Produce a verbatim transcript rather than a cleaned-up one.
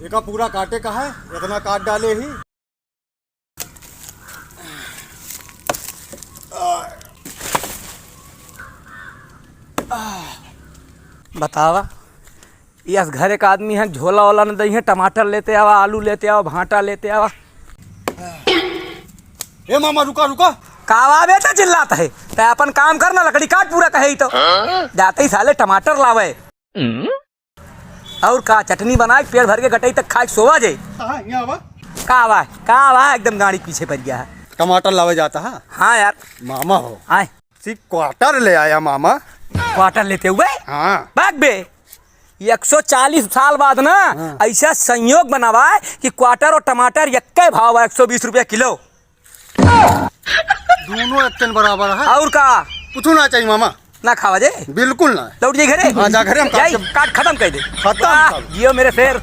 एका पूरा काटे का है, इतना काट डाले ही। बतावा, यस घरे का आदमी है, झोला वाला न दई है, टमाटर लेते आवा, आलू लेते आवा, भांटा लेते आवा। ए मामा, रुका, रुका। का बा बेटा चिल्लात है? तै अपन काम कर ना, लकड़ी काट पूरा कहे ही तो। जाते ही साले टमाटर लावे। और का, चटनी बनाए, पेट भर के गटई तक खाए के सोवा जे। हाँ, यहाँ बा। का बा, का बा, एकदम गाड़ी के पीछे पड़ गया है। टमाटर लावे जाता है। हाँ यार। मामा हो। आए। सी क्वार्टर ले आया मामा। क्वार्टर लेते हुए? हाँ। भाग बे। एक सौ चालीस साल बाद ना, हाँ। ऐसा संयोग बनावा है कि क्वार्टर और टमाटर यक्के भाव है, एक सौ बीस रुपया किलो। दोनों एक टन बराबर है। और का? कुछ ना चाहिए मामा। ना खावा जे? बिल्कुल ना। लौट जाई घरे। हाँ, जा घरे हम काट जाई, के काट खत्म कर दे। खत्म वाह, कर। जियो मेरे शेर।